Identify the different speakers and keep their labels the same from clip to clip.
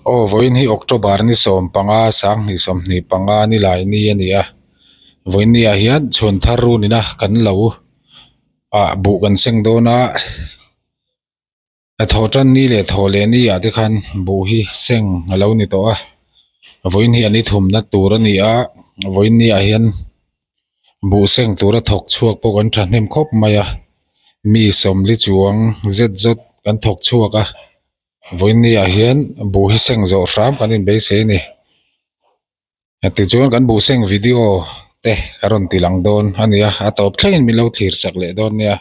Speaker 1: Aw vawiin hi October ni sawmpanga sanghnih sawmhnih panga ni lai ni a ni a vawiin ni ah hian chhuan thar run ina kan lo ah buh kan seng dawn a. Hnathawh tan ni leh thawh leh ni ah te khan buh hi seng a lo ni tawh a vawiin hi an i thumna tur a ni a vawiin ni ah hian buh seng tura thawk chhuak pawh kan thahnem khawp mai a mi sawmli chuang zet zawt kan thawk chhuak a vawiin ni ah hian buh hi seng zawh hram kan inbeisei a ni. Tichuan kan buh seng video te ka rawn ti lang dawn a ni a a tawp thlengin min lo thlir sak leh dawn nia.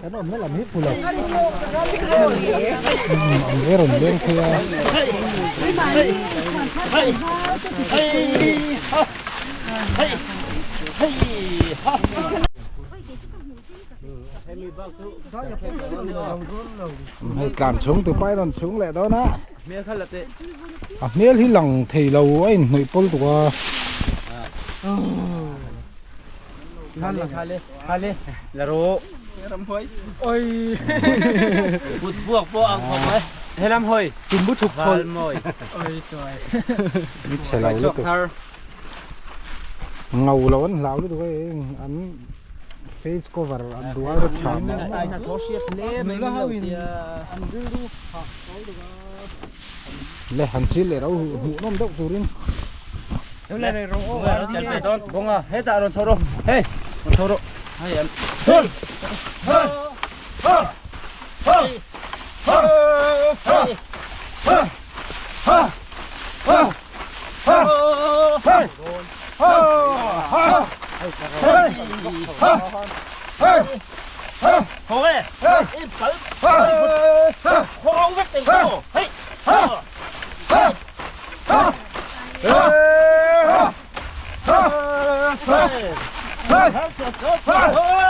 Speaker 1: Kan awmna lam hi phu lo an le rawn leng phei a. Hei tlan chhung tu pai rawn chhung leh dawn a a hmel hi lang thei lo a inhnawih pawl tuk a.
Speaker 2: Khale khale la ro oi kut buak pawh ang khawp mai helam hawi tumbu thuk thawl mawi oi tuai
Speaker 1: ni chhe lo lutuk ngau lo an hlau lutuk hei an face cover an duai rawt chham
Speaker 2: ai hna tho hriat hle mai
Speaker 3: nula ho in an rilru hah tawh lutuk a.
Speaker 1: Le han chil leh ro hmuh nawm deuh turin.
Speaker 2: Bonga hetah rawn chho rawh hei rawn chho rawh hei an hei hei hei hei hei hei hei hei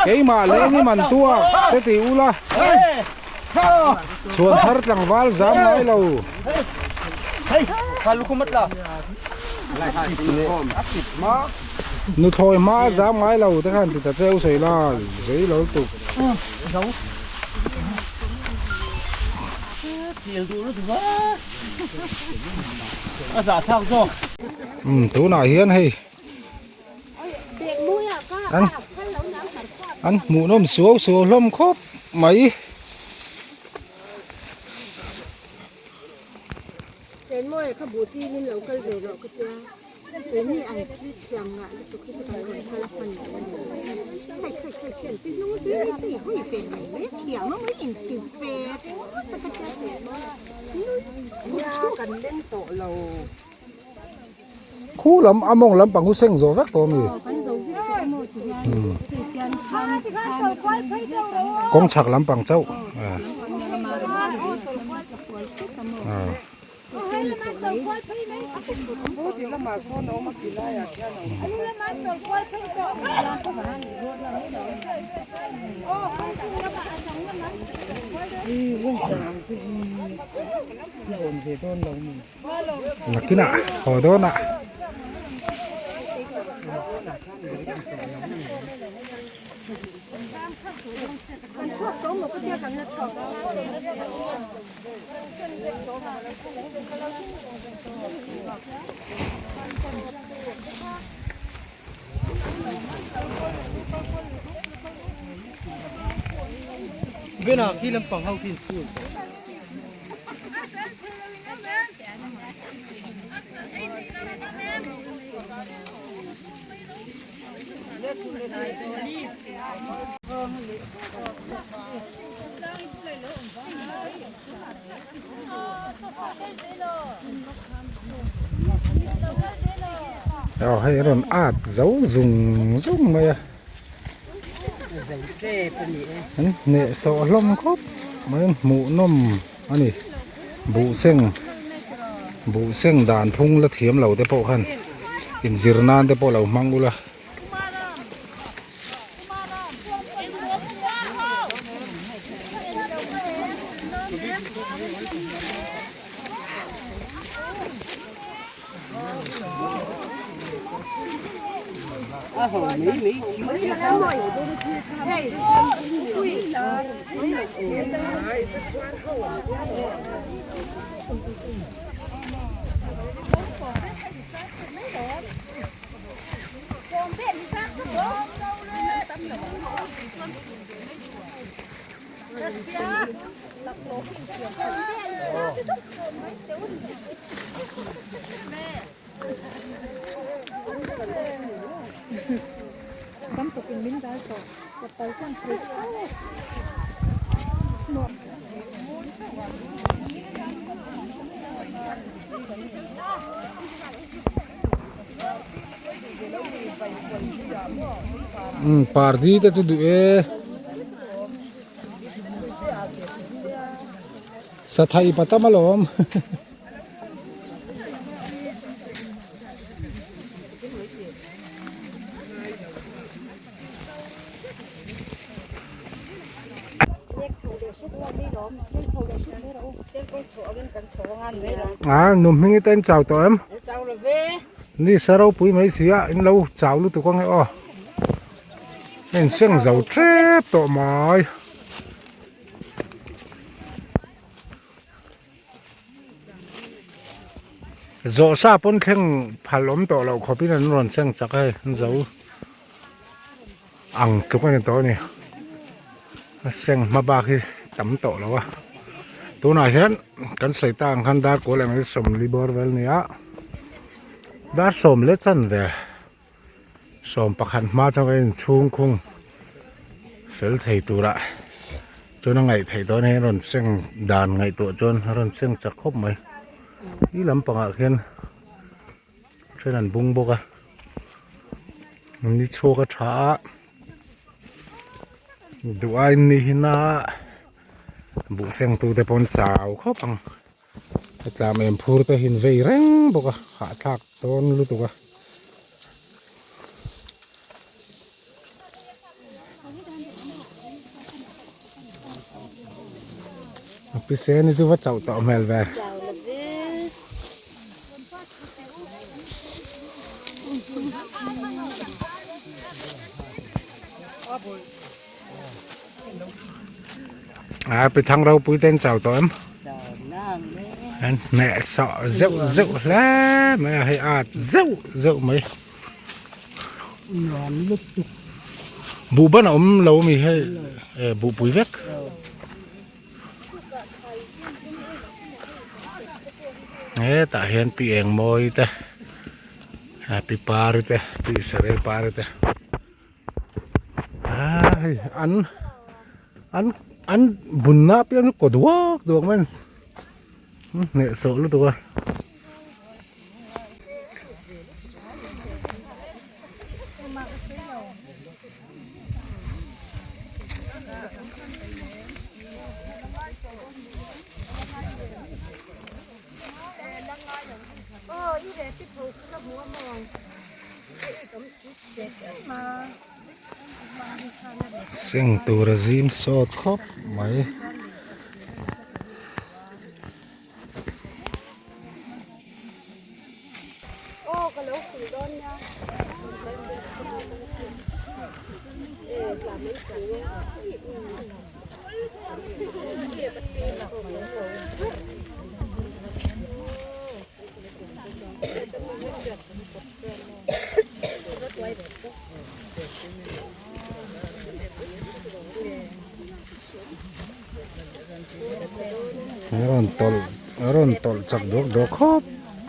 Speaker 1: Keimah leng i man tuak te ti ula chhuan thar tlangval zam ngai lo. Nuthlawi hma a zam ngai lo te khan ti ta che u sawi la zei lo lutuk. Umm tunah hian hei an an hmuhnawm suau suau hlawm khawp mai. Khu lam a mawng lampang hu seng zawh vek tawh a mi? Kawng chhak lampang chauh. Nakinah haw dawnah. Aw hei a rawn at zo zung zung mai a an hneh sawh hlawm khawp mai a hmuh nawm a ni buh seng buh seng dan phung la thiam lo te pawh khan inzir nan te pawh lo hmang ula. Umm pardi te chu duh e sathai patam alawm. A nu hming hi ten chau tawh em ni sa ropui mai si a in lo chau lutuk ange aw a in seng zo tep tawh mai. Zawh sa pawn thleng phal awm tawh loh khawpin an rawn seng chak a hei an zo ang tluk a ni tawh a ni a seng hma bak hi tam tawh lo a tunah hian kan sawi tak ang khan dar kual eng hi sawmli bawr vel a ni a dar sawm leh chanve Sawm pakhat hma chuan kan inchhung khung fel thei turah chuan a ngaih theih dawn hei a rawn seng dan ngaihtuah chuan a rawn seng chak khawp mai ti lampangah khian then an bung bawk a ni chhuak a tha a duh aiin ni hi na buh seng tute pawh an chau khawp ang. Hetlam em phur te hi an vei reng bawk a hahthlak dawn lutuk a. A pisen hi chu va chauh tawh hmel ve. A pi thang ropui te an chau tawh em an hneh sawh zeuh zeuh hle mai a hei at zeuh zeuh mai buh ban a awm lo ami hei eh buh pui vek hetah hian pi eng mawi te pi pari te pi sarei pari te. Ah hei an an an bunna apiang chu kaw duak duak mai a ni hneh sawh lutuk a. Seng tur a zim sawt khawp mai. A rawn tawlh a rawn tawlh chak duak duak khawp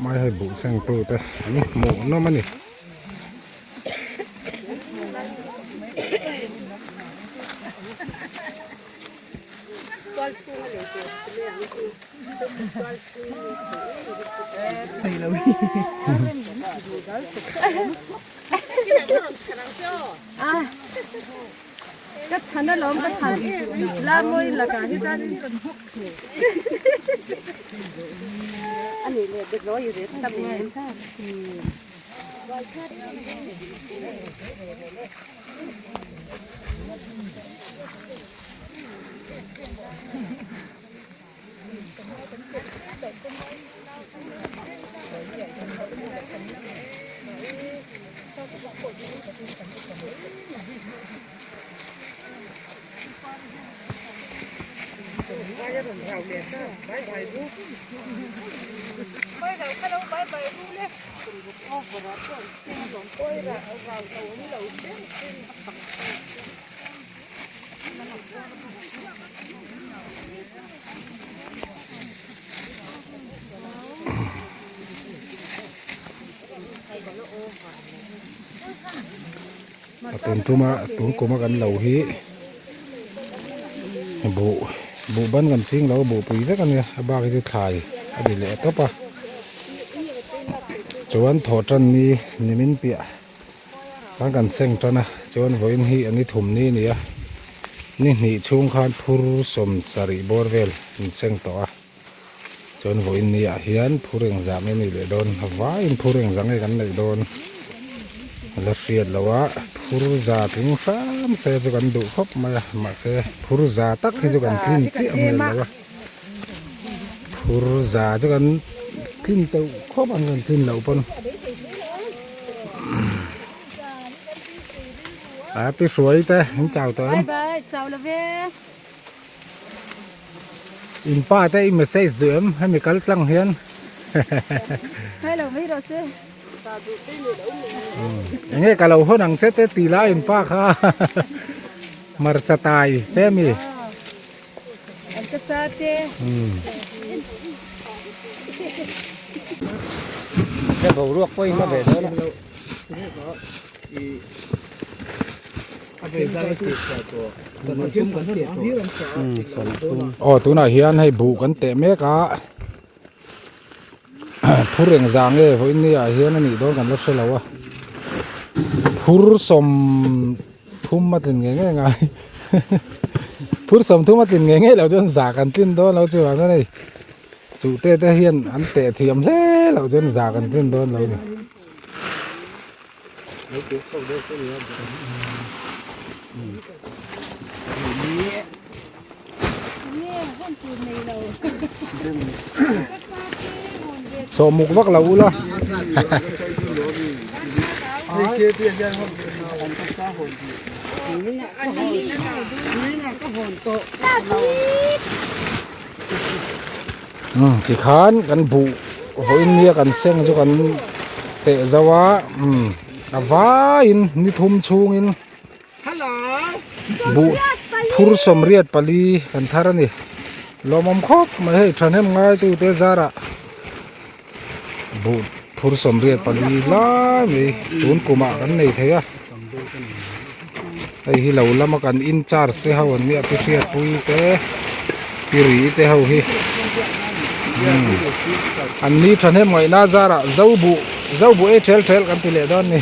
Speaker 1: mai hei buh seng tu te an hmuh nawm a ni. A tun tuma tun kuma kan lo hi buh buh ban kan ching lo a buh pui vek a nia a bak hi chu thlai a ni leh tawp a chuan thawh tan ni nimin piah khan kan seng tan a chuan vawiin hi a ni thum ni a ni a ni hnih chhung khan phur sawm sarih bawr vel an seng tawh a chuan vawiin ni ah hian phur engzah nge a nih leh dawn a vaiin phur engzah nge kan neih dawn a la hriat loh a phur za tling hram se chu kan duh khawp mai a mahse phur za tak hi chu kan tlin chiah hmel lo a phur za chu kan tlin teuh khawp ang kan tlin loh pawn a pi hruai te in chau tawh em. In pa te i message duh em hemi kal tlang hian enge ka lo hawn ang che te ti lai in pa kha hmarcha tai te ami
Speaker 2: boruak pawhin a ve dawn a.
Speaker 1: Aw tunah hian hei buh kan teh mek a phur eng zah nge vawiin ni ah hian a nih dawn kan la hre lo a phur sawm thum a tlin ngei ngei ngai phur sawm thum a tlin ngei ngei loh chuan zah kan tlin dawn lo chuvang chuan hei chuh te te hian an teh thiam hle loh chuan zah kan tlin dawn lo a ni. Sawmuk vak lo ula. Tikhan kan buh vawiin nia kan seng chu kan teh zo a a vaiin ni thum chhungin buh phur sawmriat pali kan thar a ni lawmawm khawp mai hei thahnem ngai tute zarah buh phur sawmriat pali lai mai tun kumah kan nei thei a hei hi lo lama kan in charge te ho an nia pi hriatpui te pi ri te ho hi an ni thahnem ngaihna zarah zo buh zo buh ei tel tel kan ti leh dawn a ni.